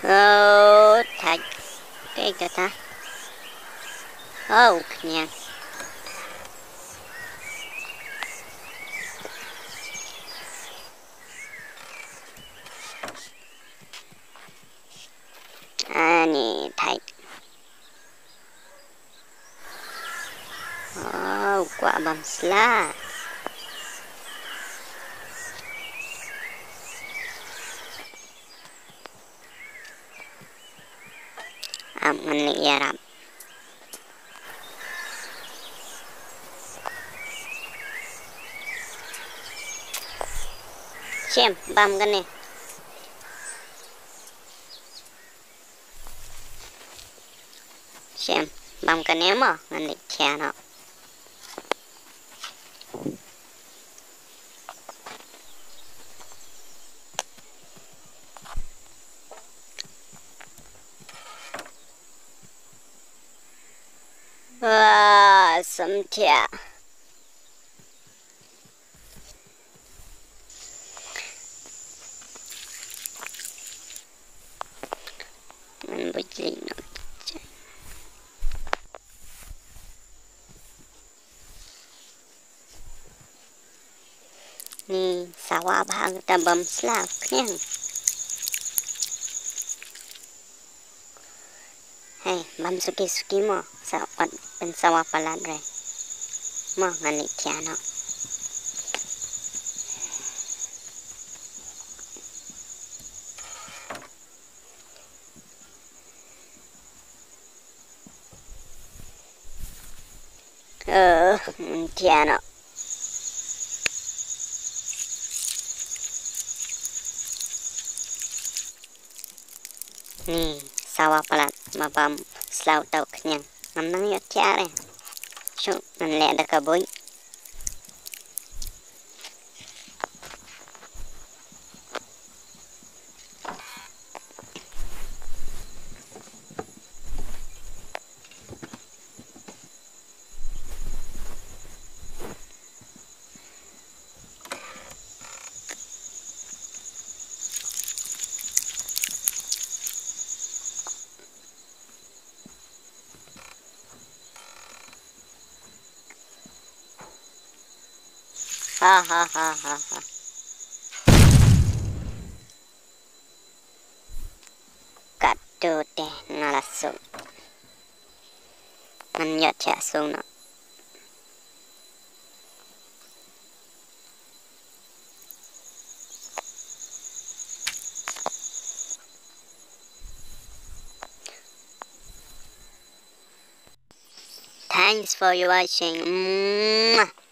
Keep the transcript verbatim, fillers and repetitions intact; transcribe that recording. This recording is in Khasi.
Oh, thait. Kaei kata? Oh, khñiang. Ani thait. Oh, u kwah bam sla. Ap ngan leh ïarap. Shem, bam kane. Shem, bam kane mo, ngan leit khia noh. Wah, samthiah. Ngan buh jli noh. Ni sawa bha kata bam sla khñiang. Hei, bam suki suki mo, sa wat pynsawa palat re. Mo ngan leit khia noh. Eh, khia noh. Ni sawa palat, ma bam sla uta u khñiang. Ngam nang ïohthiah re. Shu ngan leh da ka buit. Ha, ha, ha, ha, ha. Katto te nga la suk. Ngan ïohthiah suk noh. Thanks for your watching. Mwah.